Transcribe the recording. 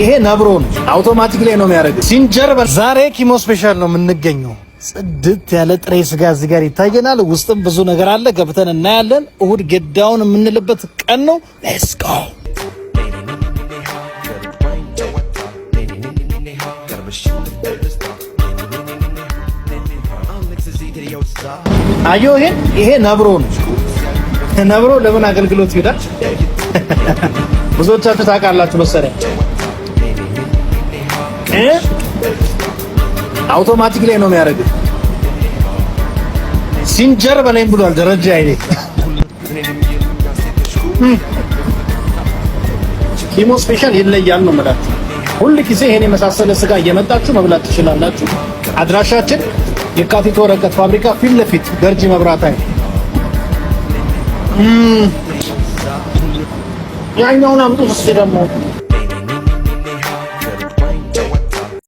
ይሄ ነብሮ ነው። አውቶማቲክ ላይ ነው የሚያደርገው። ሲንጀር ዛሬ ኪሞ ስፔሻል ነው የምንገኘው። ጽድት ያለ ጥሬ ስጋ እዚህ ጋር ይታየናል። ውስጥም ብዙ ነገር አለ፣ ገብተን እናያለን። እሁድ ገዳውን የምንልበት ቀን ነው። Let's go። አየሁ። ይሄ ነብሮ ነው። ነብሮ ለምን አገልግሎት ይውላል? ብዙዎቻችሁ ታውቃላችሁ መሰለኝ። አውቶማቲክ ላይ ነው የሚያደርገው። ሲንጀር በላይም ብሏል ደረጃ አይኔ። ኪሞ ስፔሻል ይለያል ነው የምላችሁ። ሁል ጊዜ ይሄን የመሳሰለ ስጋ እየመጣችሁ መብላት ትችላላችሁ። አድራሻችን የካቲት ወረቀት ፋብሪካ ፊት ለፊት ገርጂ መብራት ኃይል። ያኛውን አምጡት እስኪ ደግሞ።